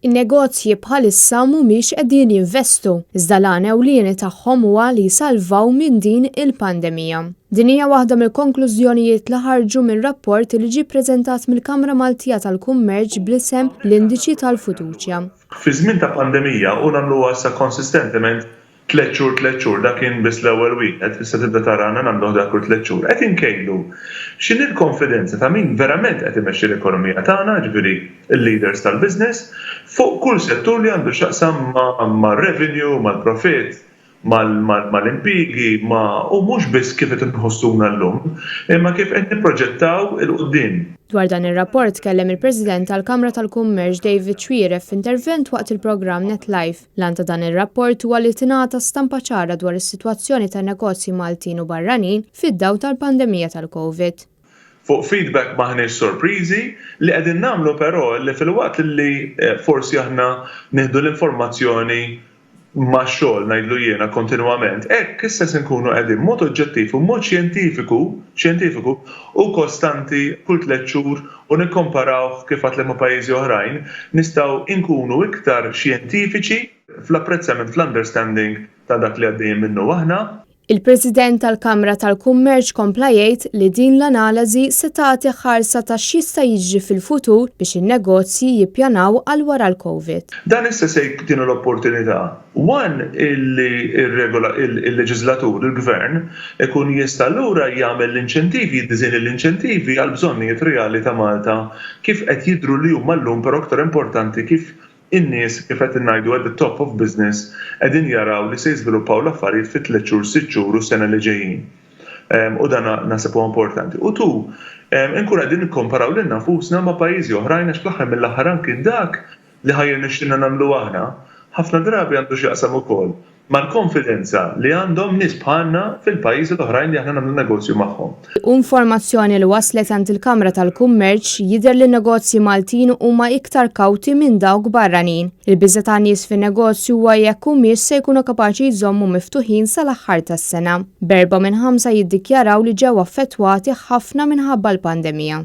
In-negozji bħalissa mhumiex qegħdin jinvestu, iżda l-għan ewlieni tagħhom huwa li jsalvaw minn din il-pandemija. Din hija waħda mill-konklużjonijiet li ħarġu minn rapport li ġie ppreżentat mill-Kamra Maltija tal-Kummerċ bl-isem L-Indiċi tal-Fiduċja. Fi żmien ta' pandemija u nagħmluha issa konsistentement Tliet xhur, tliet xhur, dak kien biss l-ewwel wieħed, issa tibda tarana nagħmluh dak kull tliet xhur. Qed inkejlu x'inhi l-konfidenza ta' min verament qed imexxi l-ekonomija tagħna, jiġifieri l-leaders tal-business, fuq kull settur li għandu x'jaqsam mar-revenue, mal-profitt, mal-impjiegi, ma' u mhux biss kif qed inħossuna llum, imma kif qed nipproġettaw 'il quddiem. Dwar dan ir-rapport tkellem il-President tal-Kamra tal-Kummerċ David Xuereb f'intervent waqt il-programm Net Live. L-għan ta' dan ir-rapport huwa li tingħata stampa ċara dwar is-sitwazzjoni tan-negozji Maltin u barranin fid-dawl tal-pandemija tal-Covid. Fuq feedback m'aħniex sorpriżi, li qegħdin nagħmlu però li filwaqt li forsi aħna nieħdu l-informazzjoni max-xogħol ngħidlu jiena kontinwament, hekk issa se nkunu qegħdin b'mod oġġettiv u b'mod xjentifiku, xjentifiku, u kostanti kull tlett xhur u nikkomparawh kif għadtlek ma' pajjiżi oħrajn, nistgħu nkunu iktar xjentifiċi fl-apprezzament, fl-understanding ta' dak li għaddejjin minnu aħna. Il-President tal-Kamra tal-Kummerċ kompla jgħid li din l-analiżi se tagħti ħarsa ta' x'jista' jiġri fil-futur biex in-negozji jippjanaw għal wara l-Covid. Dan issa se jtina l-opportunità One illi r-regola, il-leġiżlatur, il-Gvern, ikun jista' allura jagħmel l-inċentivi, jiddiżinja l-inċentivi għall-bżonnijiet reali ta' Malta kif qed jidhru li huma llum però aktar importanti kif in-nies, kif qed ngħidu at the top of business, qegħdin jaraw li se jiżviluppaw l-affarijiet fit-tliet xhur, sitt xhur u sena li ġejjin. U dan naħseb huwa importanti. U two, inkunu qegħdin nikkomparaw lilna nfusna ma' pajjiżi oħrajn għax fl-aħħar mill-aħħar anki dak li ħa jirnexxilna nagħmlu aħna, ħafna drabi għandu x'jaqsam ukoll mal-konfidenza li għandhom nies bħalna fil-pajjiżi l-oħrajn li aħna nagħmlu negozju magħhom. Informazzjoni li waslet għand il-Kamra tal-Kummerċ jidher li n-negozji Maltin huma iktar kawti minn dawk barranin. Il-biża' tan-nies fin-negozju huwa jekk humiex se jkunu kapaċi jżommu miftuħin sal-aħħar tas-sena. B'erbgħa minn ħamsa jiddikjaraw li ġew affettwati ħafna minħabba l-pandemija.